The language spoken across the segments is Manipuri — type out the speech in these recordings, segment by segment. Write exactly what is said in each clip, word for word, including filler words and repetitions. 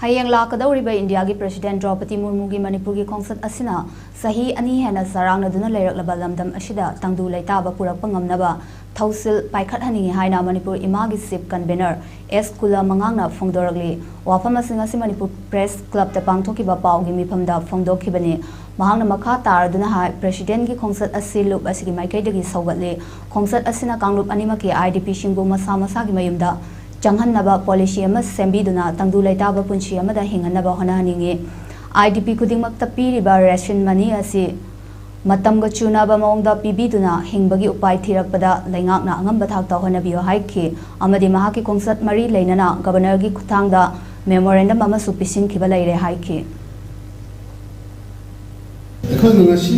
ꯍꯌꯦꯡ ꯂꯥꯛꯀꯗꯧꯔꯤꯕ ꯏꯟꯗꯤꯌꯥꯒꯤ ꯄ꯭ꯔꯦꯁꯤꯗꯦꯟꯠ ꯗ꯭ꯔꯧꯄꯗꯤ ꯃꯨꯔꯃꯨꯒꯤ ꯃꯅꯤꯄꯨꯔꯒꯤ ꯈꯣꯡꯆꯠ ꯑꯁꯤꯅ ꯆꯍꯤ ꯑꯅꯤ ꯍꯦꯟꯅ ꯆꯔꯥꯡꯅꯗꯨꯅ ꯂꯩꯔꯛꯂꯕ ꯂꯝꯗꯝ ꯑꯁꯤꯗ ꯇꯪꯗꯨ ꯂꯩꯇꯥꯕ ꯄꯨꯔꯛꯄ ꯉꯝꯅꯕ ꯊꯧꯁꯤꯜ ꯄꯥꯏꯈꯠꯍꯟꯅꯤꯡꯏ ꯍꯥꯏꯅ ꯃꯅꯤꯄꯨꯔ ꯏꯃꯥꯒꯤ ꯆꯤꯐ ꯀꯟꯚꯦꯅꯔ ꯑꯦꯁ ꯀꯨꯂꯃꯉꯥꯡꯅ ꯐꯣꯡꯗꯣꯔꯛꯂꯤ꯫ ꯋꯥꯐꯝ ꯑꯁꯤꯡ ꯑꯁꯤ ꯃꯅꯤꯄꯨꯔ ꯄ꯭ꯔꯦꯁ ꯀ꯭ꯂꯕꯇ ꯄꯥꯡꯊꯣꯛꯈꯤꯕ ꯄꯥꯎꯒꯤ ꯃꯤꯐꯝꯗ ꯐꯣꯡꯗꯣꯛꯈꯤꯕꯅꯤ꯫ ꯃꯍꯥꯛꯅ ꯃꯈꯥ ꯇꯥꯔꯗꯨꯅ ꯍꯥꯏ, ꯄ꯭ꯔꯦꯁꯤꯗꯦꯟꯠꯀꯤ ꯈꯣꯡꯆꯠ ꯑꯁꯤ ꯂꯨꯞ ꯑꯁꯤꯒꯤ ꯃꯥꯏꯀꯩꯗꯒꯤ ꯁꯧꯒꯠꯂꯤ꯫ ꯈꯣꯡꯆꯠ ꯑꯁꯤꯅ ꯀꯥꯡꯂꯨꯞ ꯑꯅꯤꯃꯛꯀꯤ ꯑꯥꯏ ꯗꯤ ꯄꯤꯁꯤꯡꯕꯨ ꯃꯁꯥ ꯃꯁꯥꯒꯤ ꯃꯌꯨꯝꯗ ꯆꯪꯍꯟꯅꯕ ꯄꯣꯂꯤꯁꯤ ꯑꯃ ꯁꯦꯝꯕꯤꯗꯨꯅ ꯇꯪꯗꯨ ꯂꯩꯇꯥꯕ ꯄꯨꯟꯁꯤ ꯑꯃꯗ ꯍꯤꯡꯍꯟꯅꯕ ꯍꯣꯠꯅꯍꯟꯅꯤꯡꯏ꯫ ꯑꯥꯏ ꯗꯤ ꯄꯤ ꯈꯨꯗꯤꯡꯃꯛꯇ ꯄꯤꯔꯤꯕ ꯔꯦꯁꯟ ꯃꯅꯤ ꯑꯁꯤ ꯃꯇꯝꯒ ꯆꯨꯅꯕ ꯃꯑꯣꯡꯗ ꯄꯤꯕꯤꯗꯨꯅ ꯍꯤꯡꯕꯒꯤ ꯎꯄꯥꯏ ꯊꯤꯔꯛꯄꯗ ꯂꯩꯉꯥꯛꯅ ꯑꯉꯝꯕ ꯊꯥꯛꯇ ꯍꯣꯠꯅꯕꯤꯌꯨ ꯍꯥꯏꯈꯤ ꯑꯃꯗꯤ ꯃꯍꯥꯛꯀꯤ ꯈꯣꯡꯆꯠ ꯃꯔꯤ ꯂꯩꯅꯅ ꯒꯕꯔꯅꯔꯒꯤ ꯈꯨꯠꯊꯥꯡꯗ ꯃꯦꯃꯣꯔꯦꯟꯗꯝ ꯑꯃꯁꯨ ꯄꯤꯁꯤꯟꯈꯤꯕ ꯂꯩꯔꯦ ꯍꯥꯏꯈꯤ꯫ ꯑꯩꯈꯣꯏꯅ ꯉꯁꯤ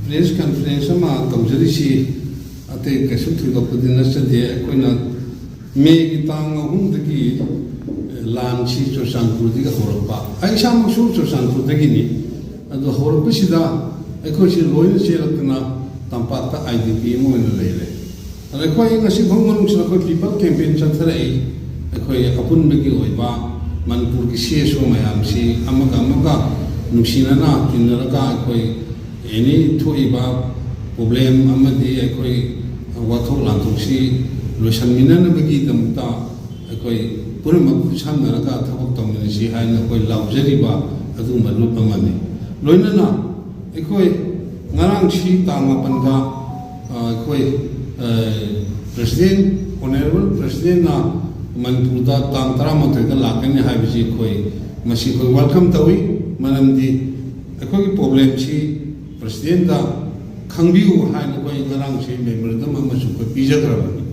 ꯄ꯭ꯔꯦꯁ ꯀꯟꯐꯔꯦꯟꯁ ꯑꯃ ꯇꯧꯖꯔꯤꯁꯤ ꯑꯇꯩ ꯀꯩꯁꯨ ꯊꯣꯏꯗꯣꯛꯄꯗꯤ ꯅꯠꯆꯗꯦ꯫ ꯑꯩꯈꯣꯏꯅ ꯃꯦꯒꯤ ꯇꯥꯡ ꯑꯍꯨꯝꯗꯒꯤ ꯂꯥꯟꯁꯤ ꯆꯨꯔꯆꯥꯟꯄꯨꯔꯗꯒꯤ ꯍꯧꯔꯛꯄ, ꯑꯩ ꯏꯁꯥꯃꯛꯁꯨ ꯆꯨꯔꯆꯥꯟꯄꯨꯔꯗꯒꯤꯅꯤ꯫ ꯑꯗꯨ ꯍꯧꯔꯛꯄꯁꯤꯗ ꯑꯩꯈꯣꯏꯁꯤ ꯂꯣꯏꯅ ꯆꯦꯜꯂꯛꯇꯅ ꯇꯝꯄꯥꯛꯇ ꯑꯥꯏ ꯗꯤ ꯄꯤ ꯑꯃ ꯑꯣꯏꯅ ꯂꯩꯔꯦ꯫ ꯑꯗ ꯑꯩꯈꯣꯏ ꯉꯁꯤ ꯐꯥꯎ ꯃꯅꯨꯡꯁꯤꯗ ꯑꯩꯈꯣꯏ ꯄꯤꯄꯜ ꯀꯦꯝꯄꯦꯟ ꯆꯠꯊꯔꯛꯏ꯫ ꯑꯩꯈꯣꯏ ꯑꯄꯨꯟꯕꯒꯤ ꯑꯣꯏꯕ ꯃꯅꯤꯄꯨꯔꯒꯤ ꯁꯤ ꯑꯦꯁ ꯑꯣ ꯃꯌꯥꯝꯁꯤ ꯑꯃꯒ ꯑꯃꯒ ꯅꯨꯡꯁꯤꯅꯅ ꯇꯤꯟꯅꯔꯒ ꯑꯩꯈꯣꯏ ꯑꯦꯅꯤ ꯊꯣꯛꯏꯕ ꯄ꯭ꯔꯣꯕ꯭ꯂꯦꯝ ꯑꯃꯗꯤ ꯑꯩꯈꯣꯏ ꯋꯥꯊꯣꯛ ꯂꯥꯟꯊꯣꯛꯁꯤ ꯂꯣꯏꯁꯤꯟꯃꯤꯟꯅꯅꯕꯒꯤꯗꯃꯛꯇ ꯑꯩꯈꯣꯏ ꯄꯨꯝꯅꯃꯛ ꯈꯨꯠꯁꯝꯅꯔꯒ ꯊꯕꯛ ꯇꯧꯃꯤꯟꯅꯁꯤ ꯍꯥꯏꯅ ꯑꯩꯈꯣꯏ ꯂꯥꯎꯖꯔꯤꯕ ꯑꯗꯨꯒꯨꯝꯕ ꯂꯨꯞ ꯑꯃꯅꯤ꯫ ꯂꯣꯏꯅꯅ ꯑꯩꯈꯣꯏ ꯉꯔꯥꯡꯁꯤ ꯇꯥꯡ ꯃꯥꯄꯟꯗ ꯑꯩꯈꯣꯏ ꯄ꯭ꯔꯦꯁꯤꯗꯦꯟ, ꯑꯣꯅꯔꯦꯕꯜ ꯄ꯭ꯔꯦꯁꯤꯗꯦꯟꯅ ꯃꯅꯤꯄꯨꯔꯗ ꯇꯥꯡ ꯇꯔꯥꯃꯥꯊꯣꯏꯗ ꯂꯥꯛꯀꯅꯤ ꯍꯥꯏꯕꯁꯤ ꯑꯩꯈꯣꯏ ꯃꯁꯤ ꯑꯩꯈꯣꯏ ꯋꯦꯜꯀꯝ ꯇꯧꯏ꯫ ꯃꯔꯝꯗꯤ ꯑꯩꯈꯣꯏꯒꯤ ꯄ꯭ꯔꯣꯕ꯭ꯂꯦꯝꯁꯤ ꯄ꯭ꯔꯦꯁꯤꯗꯦꯟꯗ ꯈꯪꯕꯤꯌꯨ ꯍꯥꯏꯅ ꯑꯩꯈꯣꯏ ꯉꯔꯥꯡꯁꯤ ꯃꯦꯃꯣꯔꯦꯟꯗꯝ ꯑꯃꯁꯨ ꯑꯩꯈꯣꯏ ꯄꯤꯖꯈ꯭ꯔꯕꯅꯤ꯫